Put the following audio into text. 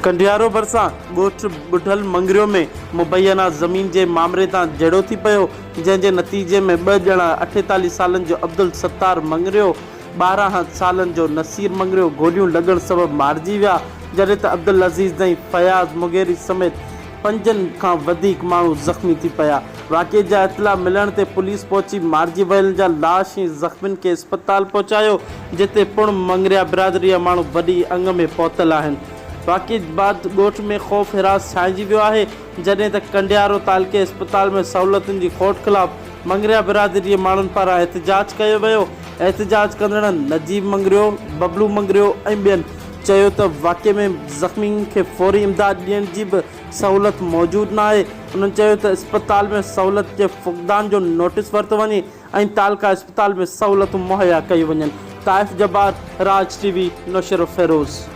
ڪنڊيارو ڀرسان ڳوٺ ٻڍل مڱريو ۾ مبينا زمين جي مامري تان جهيڙو ٿي پيو، جنهن جي نتيجي ۾ ٻه ڄڻا 48 سالن جو عبدالستار مڱريو، 12 سالن جو نصير مڱريو گوليون لڳڻ سبب مارجي ويا، جڏهن ته عبدالعزيز ۽ فياض مغيري سميت پنجن کان وڌيڪ ماڻهو زخمي ٿي پيا. واقعي جا اطلاع ملڻ تي پوليس پهچي مارجي ويلن جا لاش ۽ زخمين کي اسپتال پهچايو، جتي پڻ مڱريا برادري جا ماڻهو وڏي انگ ۾ پهتل آهن. واقعي بعد ڳوٺ ۾ خوف هراس ڇانئجي ويو آهي، جڏهن ته ڪنڊيارو تعلقي اسپتال ۾ سهولتن جي کوٽ خلاف مڱريا برادري جي ماڻهن پاران احتجاج ڪيو ويو. احتجاج ڪندڙن نجيب مڱريو، ببلو مڱريو ۽ ٻين چيو ته واقعي ۾ زخمين کي فوري امداد ڏيڻ جي به سهولت موجود ناهي. انهن چيو ته اسپتال ۾ سهولت جي فقدان جو نوٽيس ورتو وڃي ۽ تعلقه اسپتال ۾ سهولتون مهيا ڪيون وڃن. Taif Jabbar, Raj T V, Naushahro Feroze.